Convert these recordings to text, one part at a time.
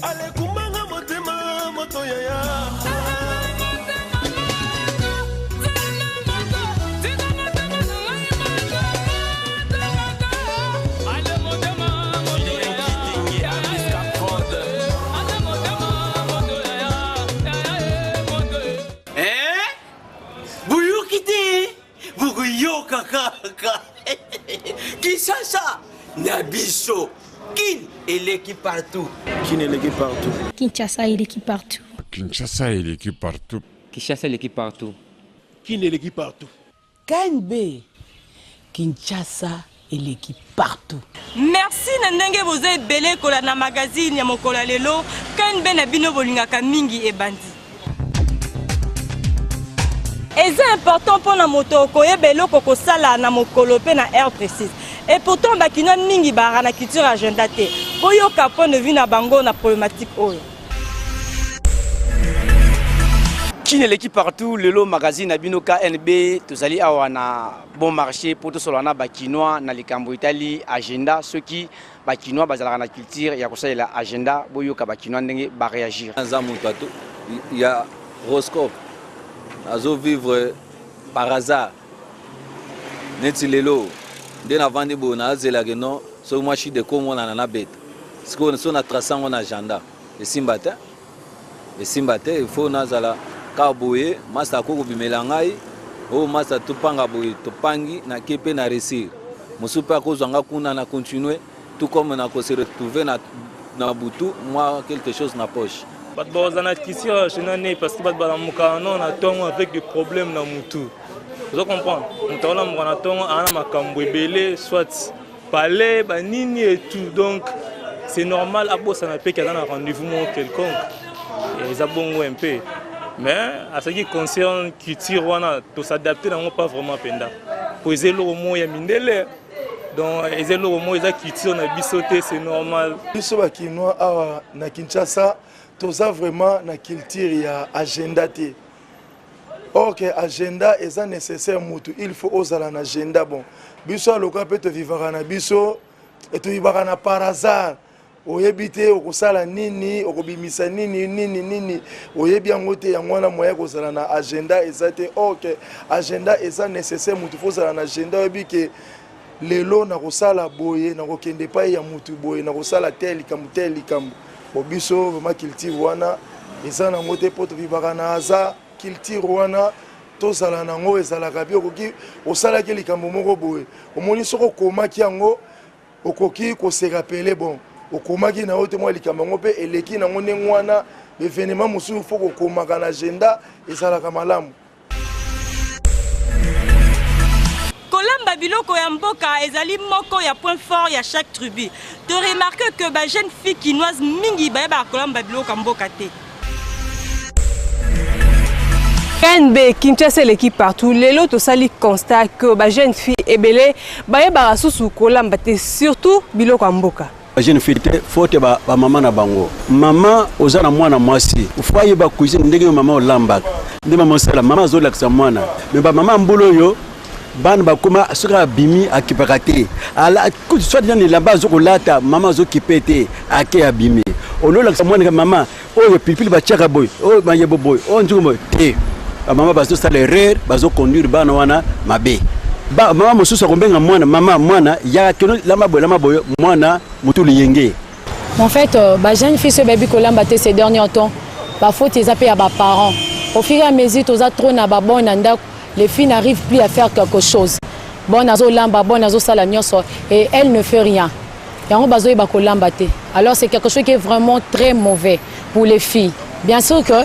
Alekumbanga motema moto yaya. Eh? Boyoki te bokoyoka kaka Kinshasa na biso Kin eleki partout. Kin eleki partout. Kinshasa eleki partout. Kinshasa eleki partout. Kinshasa eleki partout. Kin eleki partout. KNB Kinshasa eleki partout. Merci na ndenge boza ebele kolanda magazine ya mokolo ya lelo KNB na bino bolingaka mingi ebandi. Eza important mpo na moto koyeba eloko kosala na mokolo mpe na heure précise. Et pourtant bakinois mingi baaka na culture agenda te. Boyoka point de vue na bango na problématique oyo. Kin eleki partout lelo magazine na bino KNB tozali awa na bon marché mpo tosolola na bakinois na likambo etali agenda soki bakinois bazalaka na culture ya kosalela agenda boyoka bakinois ndenge bareagir. Aza moto ya horoscope azo vivre par hasard neti lelo nde navandi boye nazelaka no soki mwa shide ekomonana nabeta sikoyo so na trace yango na agenda esimba te esimba te il faut nazala kaka boye masta akoki kobimela ngai oyo masta topanga boye topangi nake mpe na réussir mosusu mpe akozwa nga kuna na continue tout comme na ko se retrouver na, na butu mwa quelque chose na poche. Bato bakozala na culture ya jeune année parce que bato balamukaka no na ntongo avec des problèmes na mutu ozo comprendre moto akolamuka na ntongo aa na makambo ebele soit palais banini et tout donc c'est normal abosana mpe ke aza na rendez-vous moko quelconque eza bongo un peu mais à ce qui concerne culture wana tosadapte nango pas vraiment mpenza po eza eloko moko ya mindele donc eza eloko moko eza culture na biso te c'est normal. Biso ba kinois awa na Kinshasa toza vraiment na culture ya agenda te. Or que agenda eza nécessaire mutu il faut ozala na agenda bon biso aloka mpe tovivaka na biso tovivaka na par hasard oyebi te okosala nini okobimisa nini nini nini oyebi yango te yango wana moyen kozala na agenda eza te ok agenda eza nécessaire motu fo ozala na agenda oyebi ke lelo nakosala boye nakokende epai ya motu boye nakosala te likambo te likambo bo biso vraiment culture wana eza nango te mpo tobibaka na aza culture wana tozala nango ezalaka bi okoki osalaki likambo moko boye omoni soki okomaki yango Okoki ko se rappeler bon okomaki na yo te mwa likambo yango mpe eleki nango ndenge wana evenement mosusu fo kokomaka na agenda ezalaka malamu. Kolamba biloko ya mboka ezali moko ya point fort ya chaque tribu. To remarque que ba jeunes filles kinoises mingi bayebaka kolamba biloko ya mboka te. KNB Kinshasa eleki partout lelo tosali constat que ba jeune fille ebele bayebaka susu kolamba te surtout biloko ya mboka. Ba jeune fille te faute ba, ba mama na bango. Mama oza na mwana mwasi, faut ayeba cuisine ndenge yo mama olambaka. Nde mama osala, mama azolakisa mwana. Mais ba mama mbula oyo bana bakoma soki abimi akipaka te soit disant elamba azokolata mama azokipe te ake abimi ololakisa mwana mama oyo pilipili batiaka boye oyo mayebo boye oyo nzuku boye te bamama bazosala erreur bazoconduire bana wana mabe ba, mama mosusu akobenga mwana mama mwana yaka keno lamba boye lamba boye mwana motu liyenge. En fait, euh, ba jeune fille soki bayebi kolamba te ces derniers temps ba faute eza mpe ya ba parents au fur et à mesure toza trop na ba bon na ndako les filles n'arrivent plus à faire quelque chose bon azolamba bon azosala nyonso et elle ne fait rien yango bazoyeba kolamba te alors c'est quelque chose qui est vraiment très mauvais pour les filles bien sûr que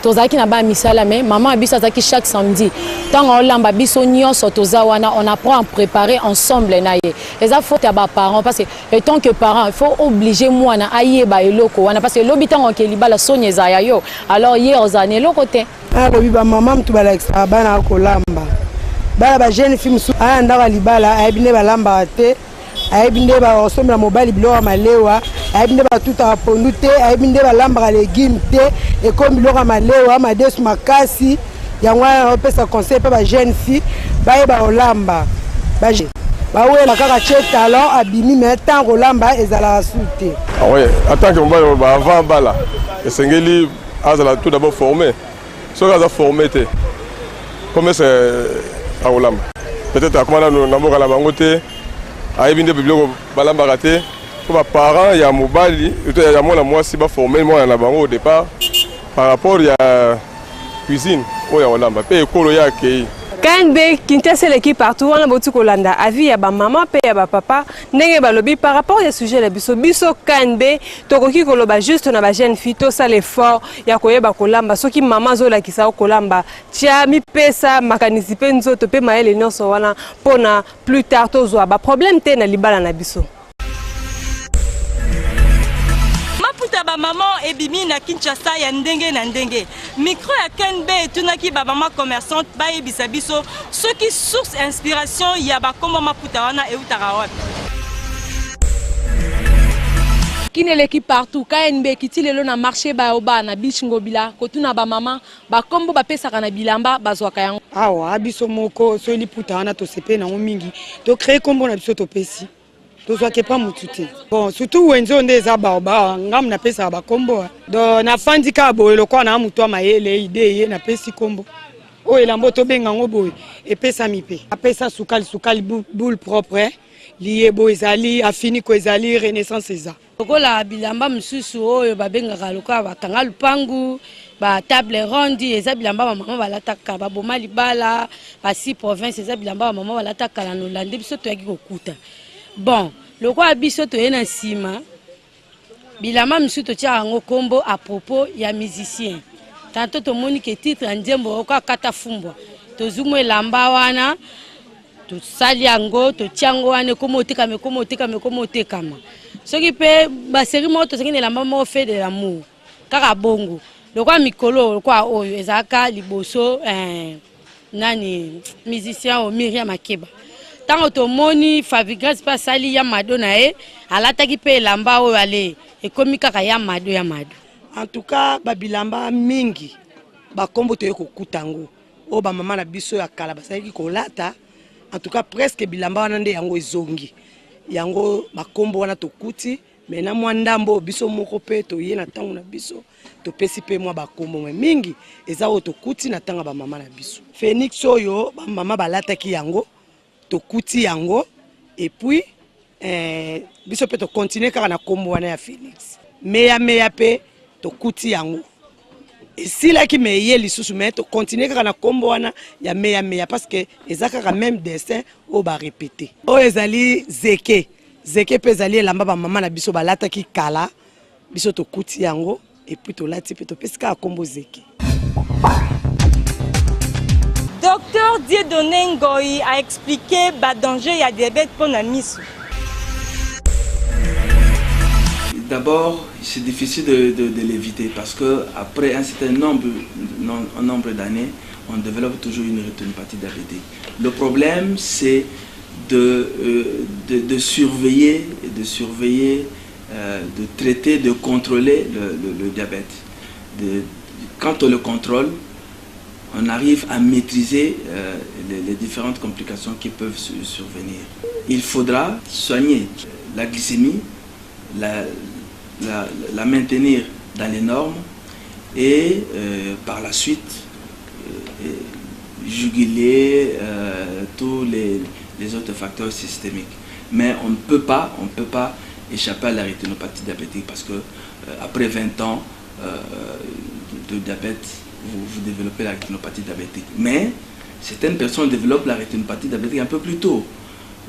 tozalaki na bana misala mais maman ya biso azalaki chaque samedi ntango aolamba biso nyonso toza wana on apprend à préparer ensemble na ye eza faute ya baparents parce que etant que parent il faut obliger mwana ayeba eloko wana parce que lobi ntango ake libala soni eza ya yo alors ye ozala na eloko te Alobi ba mama mutu balakisaka bana kolamba bana ba jeune fille mosusu aya ndako ya libala ayebi nde balambaka te ayebi nde basombela mobali biloko ya malewa ayebi nde batutaka pondu te ayebi nde balambaka legume te ekomi biloko ya malewa madesu makasi yango wana opesa conseil mpe ba jeune fille bayeba kolamba. Bawela kaka tie talon abimi, mais tant kolamba ezalaka su te. Ah oui, en tant que mobali avant bala esengeli azala tout d'abord formé. Soki aza formé te, comme ese akolamba peut-être akoma nanu na mboka na bango te, ayebi nde biloko balambaka te. Mpo baparent ya mobali to ya mwana mwasi baforme mwana na bango au départ par rapport ya cuisine oyo ya kolamba mpe ekolo ye akei. KNB, Kinshasa eleki partout. Wana boti kolanda avis ya bamama mpe ya bapapa ndenge balobi par rapport ya sujet na biso. Biso KNB tokoki koloba juste na bajeune fille, tosala effort ya koyeba kolamba. Soki mama azolakisa yo kolamba, tia mipesa makanisi mpe nzoto mpe mayele nyonso wana mpona plus tard tozwa baproblème te na libala na biso. Maputa bamama ebimi na Kinshasa ya ndenge na ndenge. Micro ya KNB etunaki bamama commerçante bayebisa biso soki source inspiration ya bakombo maputa wana eutaka wapi. Kin eleki partout. KNB ekiti lelo na marché Baoba na Beach Ngobila kotuna bamama bakombo bapesaka na bilamba bazwaka yango. Awa biso moko soki liputa wana tosepeli nango mingi, tocrée kombo na biso, topesi, tozwaka epa motu te. Bon, surtout wenze oyo nde eza baoba, ngambu napesaka bakombo. Donc nafandi kaka boye lokola na motu ya mayele, idée ye, napesi kombo oyo elamba tobenga yango boye, epesami mpe apesa sukali sukali boule propre, liyebo ezali, afiniko ezali, renaissance eza. Lokola bilamba mosusu oyo babengaka lokola bakanga lupangu, batable ronde, eza bilamba bamama balataka, baboma libala, basi province, eza bilamba bamama balataka na nolande. Biso toyaki kokuta bon, lokola biso toye na nsima, bilamba mosusu totiaka yango nkombo à propos ya musicien. Tanto tomoni ke titre ya nzembo oko akata fumbwa, tozwi mwa elamba wana, tosali yango, totia yango wana, ekoma otekama, ekoma otekama, ekoma otekama. Soki mpe basérie moko, tozalaki na elamba moko fait de l'amour, kaka bongo. Lokola mikolo lokola oyo ezalaka liboso, nani, musicien oyo Miriam Akeba, ntango tomoni Fabregas mpe asali ya mado na ye, alataki mpe elamba oyo, ale ekomi kaka ya mado, ya mado. En tout cas, babilamba mingi bakombo toye kokuta yango oyo bamama na biso ya kala bazalaki kolata. En tout cas, presque bilamba wana nde yango ezongi, yango bakombo wana tokuti. Me na mwa ndambo oyo biso moko mpe toye na ntango na biso, topesi mpe mwa bakombo. Me mingi eza oyo tokuti na ntango ya bamama na biso. Phoenix oyo bamama balataki yango, tokuti yango, et puis biso mpe tocontinue kaka na kombo wana ya Phoenix. Meya meya mpe tokuti yango, esilaki me eye lisusu, me tocontinue kaka na kombo wana ya meya meya, parce que eza kaka même dessin oyo barépété. Oyo ezali zeke zeke mpe ezali elamba bamama na biso balataki kala. Biso tokuti yango, et puis tolati mpe topesi kaka kombo zeke. Docteur Dieudonné Ngoyi a expliqué ba danger ya diabète mpo na miso. D'abord, c'est difficile de l'éviter parce que après un certain nombre, non, un nombre d'années, on développe toujours une rétinopathie diabétique. Le problème, c'est de surveiller, de traiter, de contrôler le diabète. Quand on le contrôle, on arrive à maîtriser les différentes complications qui peuvent survenir. Il faudra soigner la glycémie, la maintenir dans les normes et par la suite juguler tous les autres facteurs systémiques. Mais on ne peut pas échapper à la rétinopathie diabétique parce que après 20 ans de diabète, vous développez la rétinopathie diabétique. Mais certaines personnes développent la rétinopathie diabétique un peu plus tôt.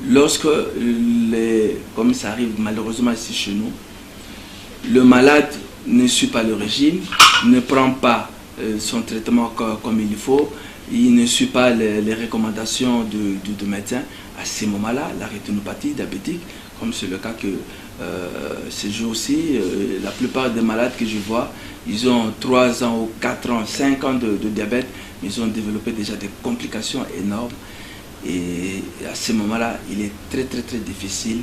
Lorsque, comme ça arrive malheureusement ici chez nous, le malade ne suit pas le régime, ne prend pas son traitement comme il faut, il ne suit pas les recommandations du médecin, à ces moments-là, la rétinopathie diabétique, comme c'est le cas que ces jours-ci, la plupart des malades que je vois, ils ont 3 ans ou 4 ans, 5 ans de diabète, mais ils ont développé déjà des complications énormes. Et à ce moment-là, il est très très très difficile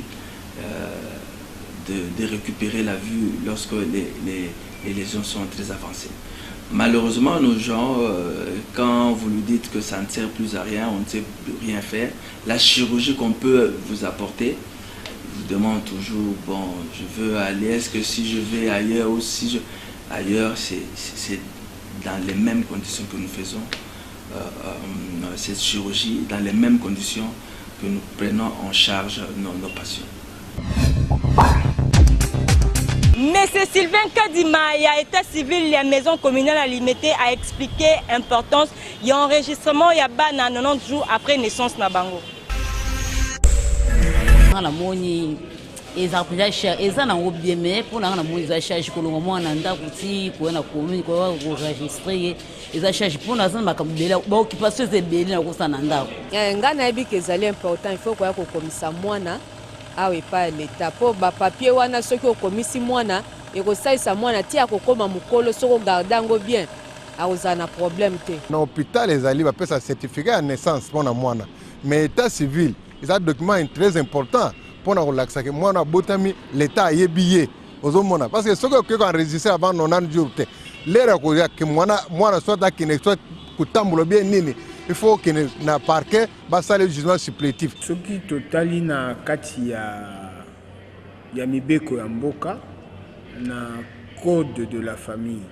de récupérer la vue lorsque les lésions sont très avancées. Malheureusement, nos gens, euh, quand vous lui dites que ça ne sert plus à rien, on ne sait plus rien faire, la chirurgie qu'on peut vous apporter, vous demande toujours, bon, je veux aller, est-ce que si je vais ailleurs ou si je... Ailleurs, c'est dans les mêmes conditions que nous faisons euh, euh, cette chirurgie, dans les mêmes conditions que nous prenons en charge nos, nos patients. Monsieur Sylvain Kadima, ya état civil ya maison communale à Limete a expliqué importance ya enregistrement ya bana 90 jours après naissance na bango. Nga namoni ezalaka mpenza cher, eza nango bien, mais mpo na nga namoni eza charge kolonga mwana na ndako ti koya na commune koya koenregistre ye, eza charge mpo naza na makambo ebele, baoccupation eza ebele na kosala na ndako. Eh, nga nayebi ke ezali important, il faut koya kokomisa mwana awa epai ya leta mpo bapapier wana soki okomisi mwana ekosalisa mwana ti akokoma mokolo, soki ogarde yango bien akozala na problème te. Na hôpital ezali bapesa certificat ya naissance mpo na mwana, mais état civil eza document très important mpo na kolakisa ke mwana abotami, leta ayebi ye, ozomona, parce que soki okoki koenregistre avant 90 jours te, lere akoya ke mwana, mwana soit akende soit kotambola bien nini, il faut okende na parquet basala jugement supplétif. Soki totali na kati ya, ya mibeko ya mboka na code de la famille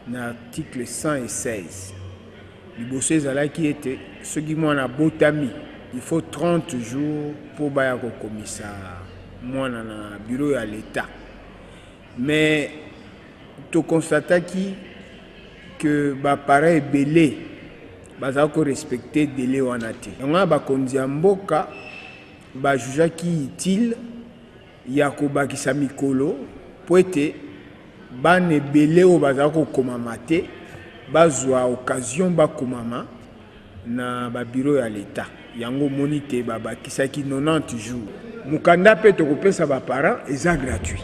na article 116, liboso ezalaki ete soki mwana abotami il faut 30 jours mpo baya kokomisa mwana na bureau ya leta, mais toconstataki que baparent ebele bazala korespecte délai wana te. Yango wana bakonzi ya mboka bajujaki utile ya kobakisa mikolo mpo ete bana ebele oyo bazala kokomama te bazwa occasion bakomama na babiro ya leta. Yango omoni te babakisaki 90 jours. Mokanda mpe tokopesa baparent eza gratuit,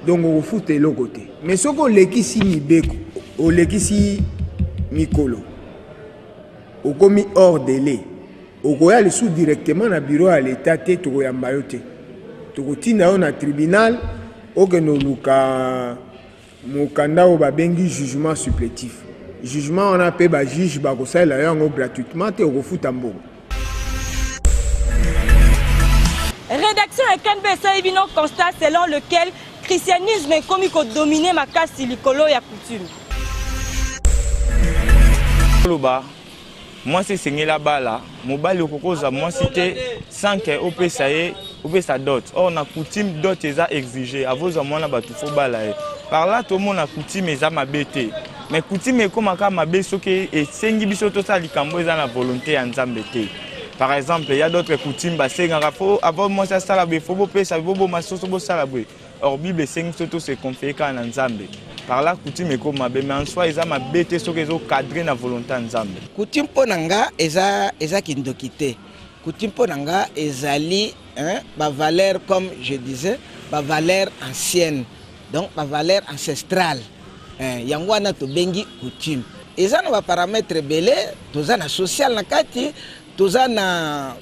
donc okofuta eloko te. Mais soki olekisi mibeko, olekisi mikolo, okomi hors délai, okoya lisusu directement na bureau ya leta te, tokoyamba yo te, tokotinda yo na tribunal okende oluka mokanda oyo babengi jugement supplétif. Jugement wana mpe bajuge bakosalela yo yango gratuitement te, okofuta mbongo. Rédaction ya KNB esali bino constat selon lequel christianisme ekomi kodomine makasi likolo ya coutume. Loba mwasi esengeli abala mobali, okoki kozwa mwasi te sans que opesa ye, opesa dot. Or na coutume dot eza exige, avozwa mwana bato fo bala ye. Par là tomona coutume eza mabe te, mais coutume ekomaka mabe soki esengi biso tosala likambo eza na volonté ya Nzambe te. Par exemple, ya d'autres coutume basengaka fo avant mwasi asala boye fo bopesa, boboma soso, bosala boye. Or Bible esengi biso tose confie kaka na Nzambe. Par là coutume ekoma mabe, mais en soi eza mabe te soki ezocadre na volonté ya Nzambe. Coutume mpo na nga eza, eza kindoki te. Coutume mpo na nga ezali, hein, bavaleur, comme je disais, bavaleur ancienne, donc bavaleur ancestrale, hein, yango wana tobengi coutume. Eza na baparamètre ebele, toza na social na kati, toza na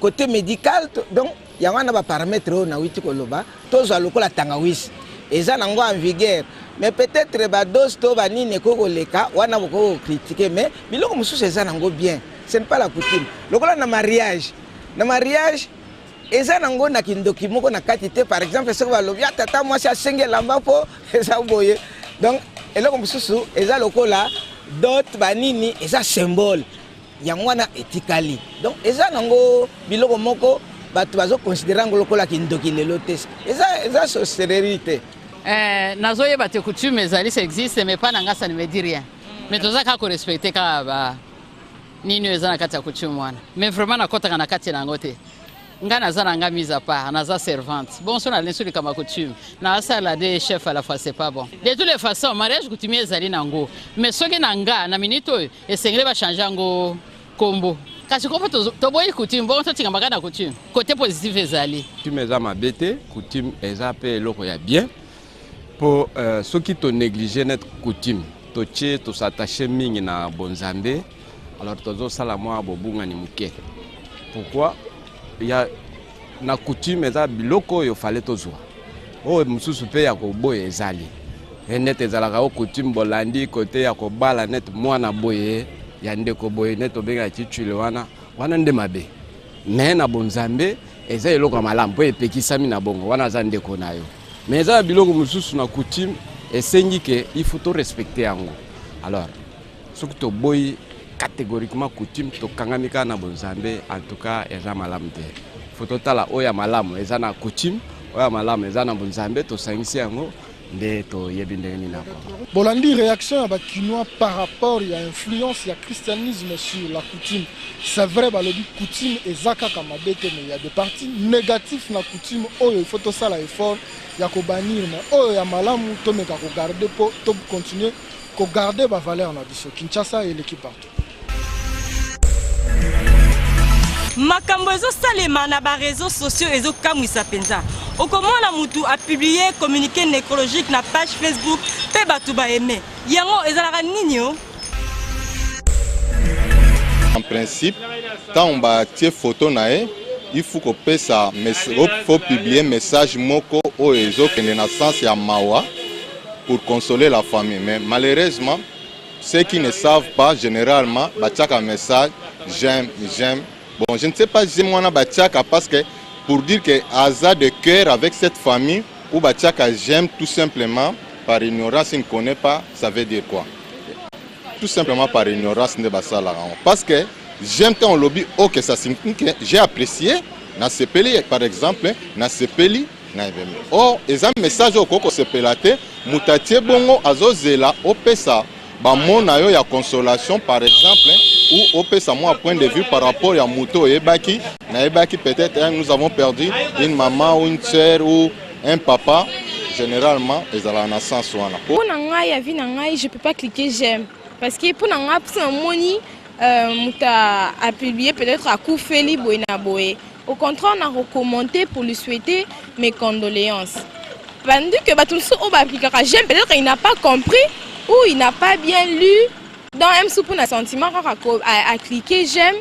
côté médical, donc yango wana baparamètre oyo nawiti koloba. Tozwa lokola tangawisi, eza nango en vigueur, mais peut-être badose to banini ekoki koleka wana, bokoki kokritike, mais biloko mosusu eza nango bien, ce n'est pas la coutume. Lokola na mariage, na mariage eza nango na kindoki moko na kati te. Par exemple, soki balobi ah, tata mwasi asengi elamba mpo eza boye, donc eloko mosusu eza lokola dot banini, eza symbole, yango wana etikali. Donc eza nango biloko moko bato bazokonsidere yango lokola kindoki lelo te, eza, eza sorcellerie te. Eh, nazoyeba te, coutume ezali, ça existe, mais pas na nga, ça ne me dit rien. Mais toza kaka korespecte kaka ba nini oyo eza na kati ya coutume wana, mais vraiment nakɔtaka na kati na yango te. Nga naza na nga mise à part, naza servante. Bon, so nalingi so likambo ya coutume nasala de chef à la fois, c'est pas bon. De toutes les façons, mariage coutumier ezali nango, mais soki na nga na minute oyo esengeli bachange yango kombo, kasi kombo toboyi coutume, bongo totingama kaka na coutume. Côté positif ezali coutume eza mabe te, coutume eza mpe eloko ya bien mpo soki tonéglige net coutume, totie tos'attache mingi na bonzambe, alors tozosala mwa bobungani moke. Pourquoi? Ya na coutume eza biloko oyo fale tozwa, oyo mosusu mpe ya koboya ezali. Neti ezalaka o coutume bolandi kote ya kobala neti mwana boye ya ndeko boye neti tobengaka tshitshwile wana, wana nde mabe. Mais na bonzambe eza eloko ya malamu mpo epekisami na bongo, wana aza ndeko na yo. Mais eza na biloko mosusu na coutume esengi ke il faut to respecter yango. Alors soki toboyi catégoriquement coutume, tokangami kaka na bonzambe, en tout cas eza malamu te. Faut totala oyo ya malamu eza na coutume, oyo ya malamu eza na bonzambe, tosangisi yango nde toyebi ndenge nini ako. Bolandi réaction ya ba Kinois par rapport ya influence ya christianisme sur la coutume. C'est vrai balobi coutume eza kaka mabe te, mais il y a des parties négatives na coutume oyo il faut tosala effort ya ko bannir, mais oyo ya malamu tomeka ko garder po to continuer ko garder ba valeurs na biso. Kinshasa eleki partout. Makambo ezosalema na ba réseaux sociaux ezokamwisa mpenza. Okomona mutu a publier communiqué nécrologique na page Facebook mpe bato ba aime. Yango ezalaka nini o? En principe, ntango batie photo na ye, il faut kopesa, faut publier message moko oyo ezokende na sens ya mawa pour consoler la famille. Mais malheureusement, ceux qui ne savent pas, généralement, batiaka message, j'aime, j'aime. Bon, je ne sais pas, j'aime wana batiaka parce que pour dire que aza de cœur avec cette famille, ou batiaka j'aime tout simplement par ignorance, il ne connaît pas, ça veut dire quoi? Tout simplement par ignorance nde basalaka yango. Parce que j'aime quand on lobi, ok, ça signifie que j'ai apprécié, nasepeli, par exemple, nasepeli, na ebembe. Or, eza message oyo okoki kosepela te, moto atie bongo azozela opesa ba mots na yo ya consolation par exemple, ou opesa mwa point de vue par rapport ya moto oyebaki, nayebaki peut-être, hein, nous avons perdu une maman ou une sœur ou un papa, généralement ezalaka na sens wana. Mpo na ngai, avis na ngai, je peux pas cliquer j'aime parce que mpo na ngai, mpo na moni moto a publier peut-être akufeli boye na boye, au contraire na recommenter pour lui souhaiter mes condoléances. Tandis que bato mosusu oyo baaplikaka j'aime, peut-être il n'a pas compris ou il n'a pas bien lu, donc M mosusu mpona sentiment kaka a cliquer j'aime,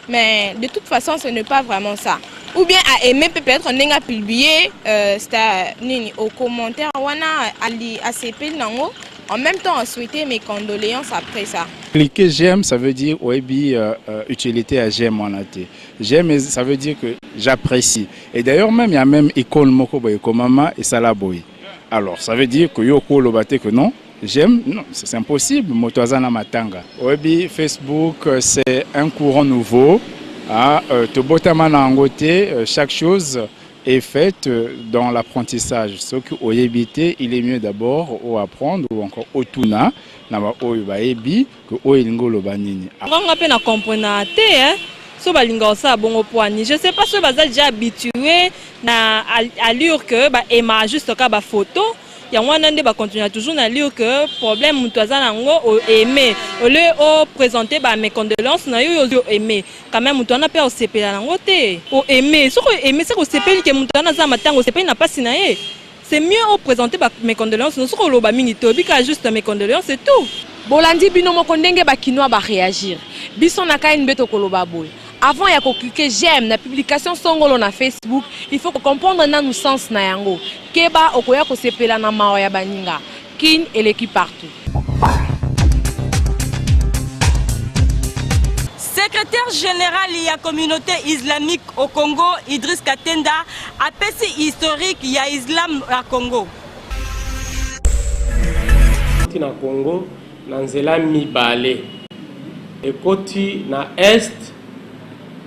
mais de toute façon ce n'est pas vraiment ça. Ou bien a aimer peut-être ndenge a publier c'est nini au commentaire wana ali asepeli nango, en même temps a souhaiter mes condoléances après ça. Cliquer j'aime, ça veut dire oyebi utilité ya j'aime wana te. J'aime, ça veut dire que j'apprécie. Et d'ailleurs même il y a même icône moko boye komama et sala boye. Alors ça veut dire que yo koloba te que non, j'aime, non, c'est impossible. Moto aza na matanga. Oyebi Facebook, c'est un courant nouveau. Ah, tobotama na yango te, chaque chose est faite dans l'apprentissage. Soki oyebi te, il est mieux d'abord o apprendre ou encore otuna na ba oyo bayebi que oyo elingi oloba nini. Nga mpe na comprendre te, hein. So balinga kosala bongo po ani, je sais pas, soki baza déjà habitué na allure que ba aimaka juste kaka ba photo yango wana nde bacontinue toujours na allure que problème moto aza nango o aime au lieu o présenter ba mes condoléances na yo, yo aime quand même moto wana mpe osepela nango te. O aime, soki o aime, soki osepeli ke moto wana aza na matanga, osepeli na mpasi na ye, c'est mieux o présenter ba mes condoléances no. Soki oloba mingi te, oyebi kaka juste mes condoléances et tout. Bolandi bino moko ndenge bakinois baréagir. Biso na KNB tokoloba boye: avant ya kocliquer j'aime na publication songolo na Facebook, il faut comprendre nanu sens na yango. Keba, okoya kosepela na mawa ya baninga. Kin eleki partout. Secrétaire général ya communauté islamique au Congo, Idriss Katenda, apesi historique ya islam na Congo. Ekoti na Congo na nzela mibale, ekoti na est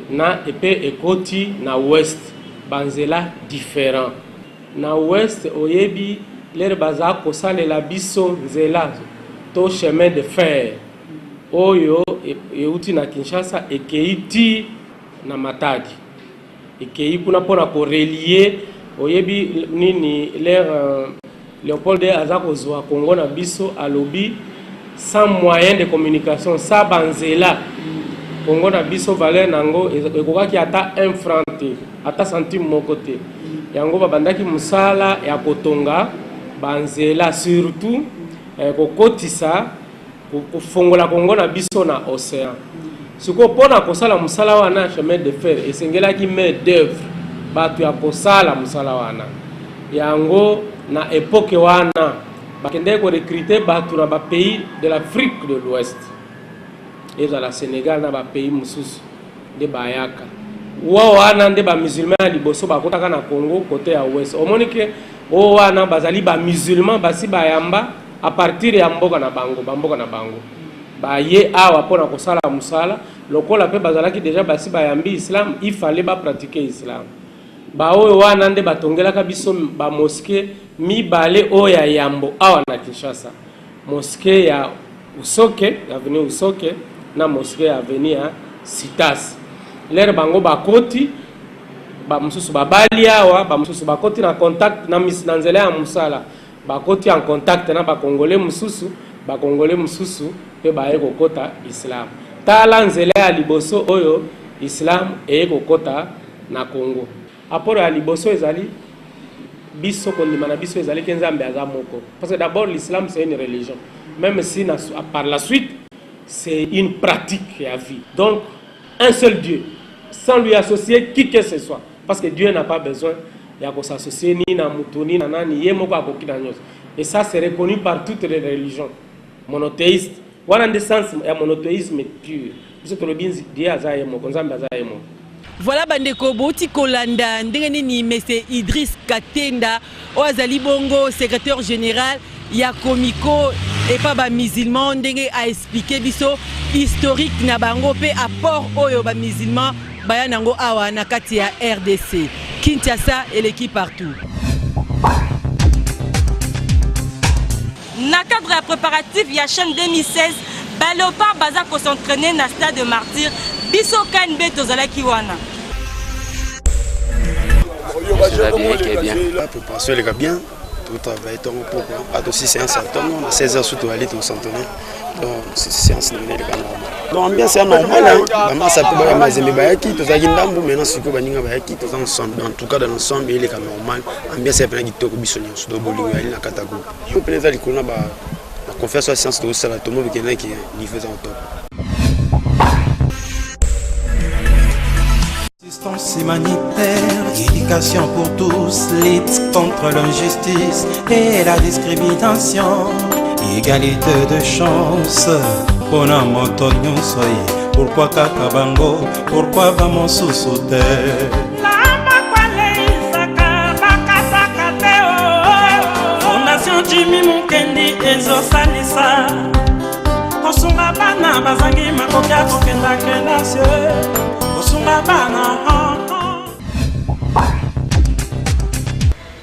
na epe ekoti na ouest, banzela différent. Na ouest, oyebi lere baza kosalela biso nzela to chemin de fer oyo euti na Kinshasa ekei ti na Matadi, ekei kuna mpona korelier. Oyebi nini, lere Léopold II aza kozwa Congo na biso, alobi sans moyen de communication, sa banzela, Congo na biso valeur nango ekokaki ata 1 franc te, ata centime moko te. Yango babandaki mosala ya kotonga banzela, surtout kokotisa, kofongola Kongo na biso na océan. Sikoyo mpona kosala mosala wana chemin de fer, esengelaki main d'œuvre, bato ya kosala mosala wana. Yango na époque wana Bakendaki ko recruter bato na ba pays de l'Afrique de l'Ouest, ezala Senegal na ba pays mosusu nde bayaka wa wana nde ba musulman ya liboso bakotaka na Congo kote ya ouest. Omoni ke oyo wana bazali ba musulman basi bayamba a partir ya mboka na bango, ba mboka na bango baye awa mpo na kosala mosala lokola mpe bazalaki deja basi bayambi islam, il fallait ba pratiquer islam. Baoyo wana nde batongelaka biso ba mosquee mibale oyo ya yambo awa na Kinshasa, mosquee ya Usoke, avenue Usoke, na mosquee ya avenue ya Citas. Lere bango bakoti, ba mosusu babali awa, ba mosusu bakoti na contact na, na nzela ya mosala, bakoti en contact na ba Congolais mosusu, ba Congolais mosusu mpe baye kokota islam. Tala nzela ya liboso oyo islam eye kokota na Congo. Apport ya liboso ezali biso kondima na biso ezali ke Nzambe aza moko. Parce que d'abord l'islam c'est une religion. Même si na, par la suite c'est une pratique ya vie. Donc un seul Dieu sans lui associer qui que ce soit. Parce que Dieu n'a pas besoin ya ko s'associer ni na mutu ni na nani, ye moko akoki na nyonso. Et ça c'est reconnu par toutes les religions monothéistes. Wana nde sens ya monothéisme pur. Biso tolobi Dieu aza ye moko, Nzambe aza ye moko. Voilà bandeko bouti kolanda ndenge nini Monsieur Idriss Katenda oyo azali bongo secrétaire général ya Comico epa ba musulmans ndenge a expliquer biso historique na bango pe apport oyo ba musulmans baya nango awa na kati ya RDC. Kinshasa eleki partout. Na cadre ya préparatif ya CHAN 2016, ba Leopards baza ko s'entraîner na stade de Martyrs. Biso KNB tozalaki wana. La préparation eleka bien, totravaille ntongo pokwa ato si séance ya ntongo na 16 heures surtout toyali tos'entraîner, donc séance na bino eleka normal. Donc ambiance ya normal, bamasa mpe baya mazembe bayaki, tozalaki ndambu. Maintenant sikoyo baninga bayaki, toza ensemble. En tout cas, dans l'ensemble eleka normal, ambiance ya mpena kitoko, biso nyonso donc bolingo yali na kati ya groupe yo mpena eza likolo na ba confiance ya science tozosala, tomobikendaki niveau eza top. Assistance humanitaire, éducation pour tous, lutte contre l'injustice et la discrimination, égalité de chance, mpona moto nyonso ye, pourquoi kaka bango, pourquoi bamosusu te? Fondation Jimmy Mukendi ezosalisa kosunga bana bazangi makoki ya kokenda kelasi, kosunga bana.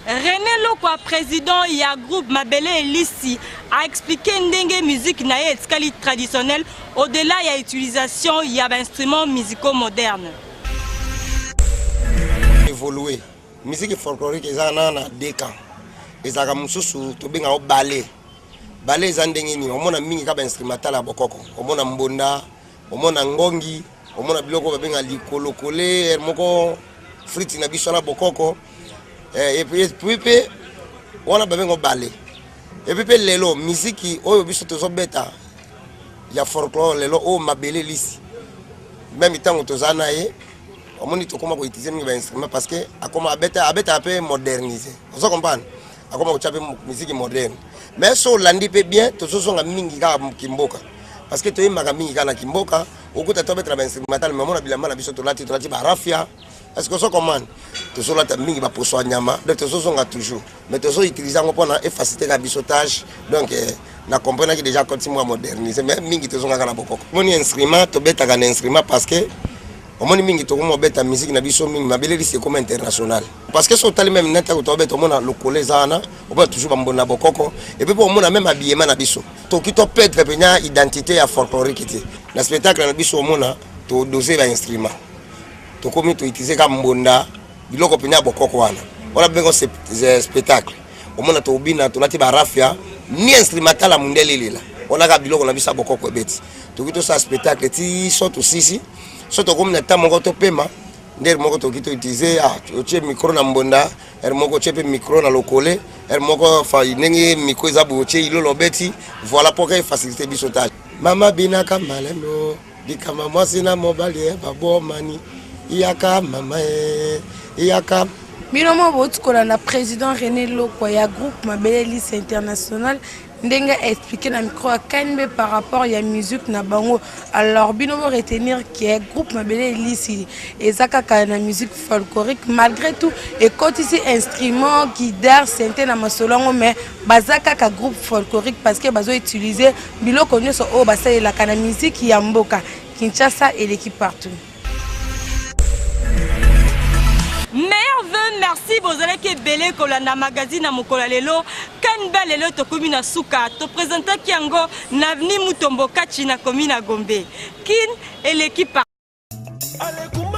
René Lokwa, président ya groupe Mabele Elisi, a expliqué ndenge musique na ye etikali traditionnelle au-delà ya utilisation ya ba instruments musicaux modernes. Évoluer musique folklorique eza na deux camps. Ezalaka mosusu tobengaka ngo ballet. Ballet eza ndenge nini? Omona mingi kaka bainstrumental ya bokoko, omona mbonda, omona ngongi, omona biloko babengaka likolokole moko friti na biso na bokoko. Et puis mpe wana babenga ballet. Et puis mpe lelo miziki oyo biso tozobeta ya folklore lelo oyo Mabele Lisi, même ntango toza na ye, omoni tokóma koutiliser mingi bainstrument parce que akoma abeta abetaka mpe moderniser, ozo comprendre, akoma kotya mpe musique moderne. Mais so olandi mpe bien, tozozonga mingi kaka kimboka parce que toyembaka mingi kaka na kimboka. Okuta tobetela bainstrumental, mais omona bilamba na biso tolati, tolati barafia. Est ce que ozo comprendre? Tozolata mingi baposo ya nyama, donc tozozonga toujours, mais tozoutiliser yango mpona efacilité kaka biso tâche. Donc na comprenaki déjà koti mwa moderniser, mais mingi tozongaka na bokoko. Omoni instrument, tobetaka na instrument parce que omoni mingi tokoma obeta musique na biso mingi Mabele Lisi ekoma international parce que so otali même neti tobeta, omona lokolo eza wana, omona toujours bambonda bokoko. Et puis mpo omona même habillement na biso, toki toperdre mpenza identité ya folklorique te. Na spectacle na biso omona todose bainstrument, tokomi toutiliser ka mbonda, biloko mpenza ya bokoko wana. Wana bengo spectacle, omona tobina, tolati barafia, ni instrumental ya mondele elela wana, kaka biloko na biso ya bokoko ebeti. Toki tosala spectacle ti so tosisi, so tokomi na temps moko topema, ndere moko toki toutiliser, ah, otie micro na mbonda, ere moko otie mpe micro na lokole, ere moko fa ndenge micro eza boye, otie ilolo, obeti, voilà, mpo ka efacilité biso tâche. Mama binaka malembe, likama mwasi na mobali e babomani, iyaka mama e iyaka. Bino moko bouti kolanda président René Lokwa ya groupe Mabele Lisa International ndenge a expliqué na micro ya KNB par rapport ya musique na bango. Alors bino bo retenir que groupe Mabele Lisi eza kaka na musique folklorique malgré tout ekotisi instrument guitare synthé na masolo yango, mais baza kaka groupe folklorique parce que bazo utiliser biloko nyonso oyo basalelaka na musique ya mboka. Kinshasa eleki partout. Meilleurs vœux, merci bozalaki ebele kolanda magazine na mokolo ya lelo. Kanba lelo tokomi na suka, topresentaki yango na avenue Mutombo Kachi na commune ya Gombe. Kin eleki par Allez.